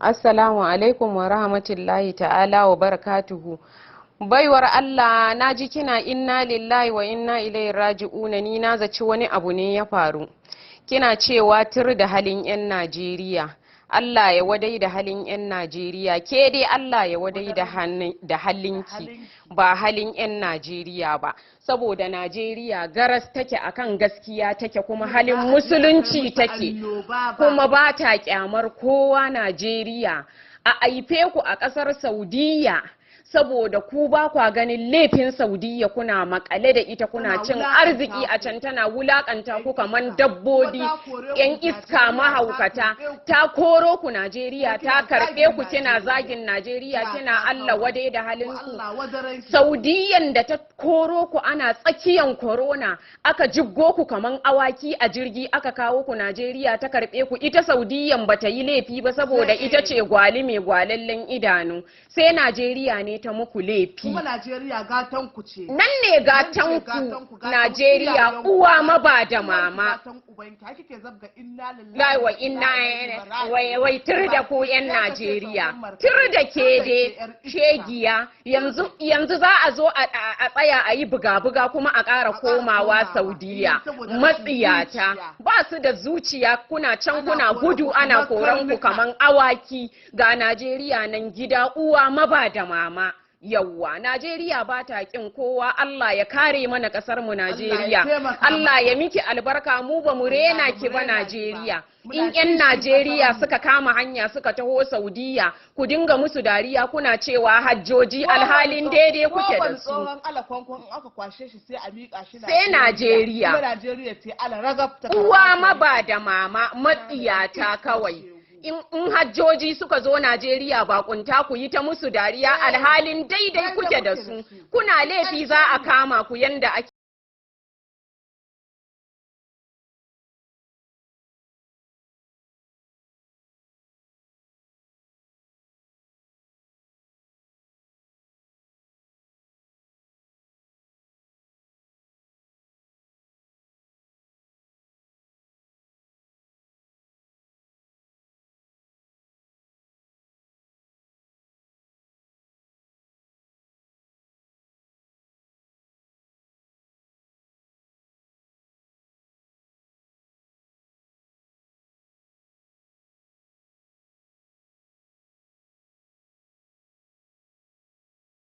Assalamu alaikum wa rahmatullahi ta'ala wa barakatuhu. Baiwar Allah, na ji kina "Inna lillahi wa inna ilaihi raji'una". Ni na zaci wani abu ne ya faru. Kina cewa tir da halin 'yan Najeriya. Allah ya wadai da halin 'yan Najeriya. Ke dai Allah ya wadai da halinki, ba halin 'yan Najeriya ba. Saboda Najeriya garas take, akan gaskiya take, kuma halin Musulunci take. Kuma ba ta kyamar kowa Najeriya. A aife ku a ƙasar Saudiyya, saboda ku ba kwa ganin laifin Saudiyya, kuna makale da ita, kuna cin arziki a can, tana wulakanta ku kaman dabbobi, yan iska, mahaukata. Ta koro ku Najeriya, ta karɓe ku, kina zagin Najeriya, kina Allah wadai da halin ku. Saudiyyan da ta koro ku ana tsakiyan corona, aka jibgo ku kaman awaki a jirgi, aka kawo ku Najeriya, ta karɓe ku. Ita Saudiyyan bata yi laifi ba, saboda ita ce gwali mai gwalallen idanu. Sai Najeriya ne ta muku laifi. Kuma Najeriya gatan ku ce. Nan ne gatan ku, Najeriya, uwa maba da mama. Lillahi wa inna wai wai, tur da ku yan Najeriya, tur da ke dai shegiya. Yanzu yanzu za a zo a tsaya a yi buga-buga kuma a ƙara komawa Saudiya. Matsiyata ba su da zuciya. Kuna can kuna gudu, ana koran ku kaman awaki. Ga Najeriya nan, gida uwa maba da mama. Yawwa, Najeriya ba ta kin kowa. Allah ya kare mana kasar mu Najeriya. Allah ya miki albarka. Mu ba mu rena ki ba, Najeriya. In yan Najeriya suka kama hanya suka taho Saudiya, ku dinga musu dariya, kuna cewa hajjoji, alhalin daidai kuke da su. Tsohon alakwankwan in aka kwashe shi, sai a miƙa shi. Sai Najeriya. Kuma Najeriya ce ala ragab ta. Uwa maba da mama, matsiyata kawai. In hajjoji suka zo Najeriya bakunta, ku yi ta musu dariya, alhalin daidai kuke da su. Kuna laifi, za a kama ku yanda ake.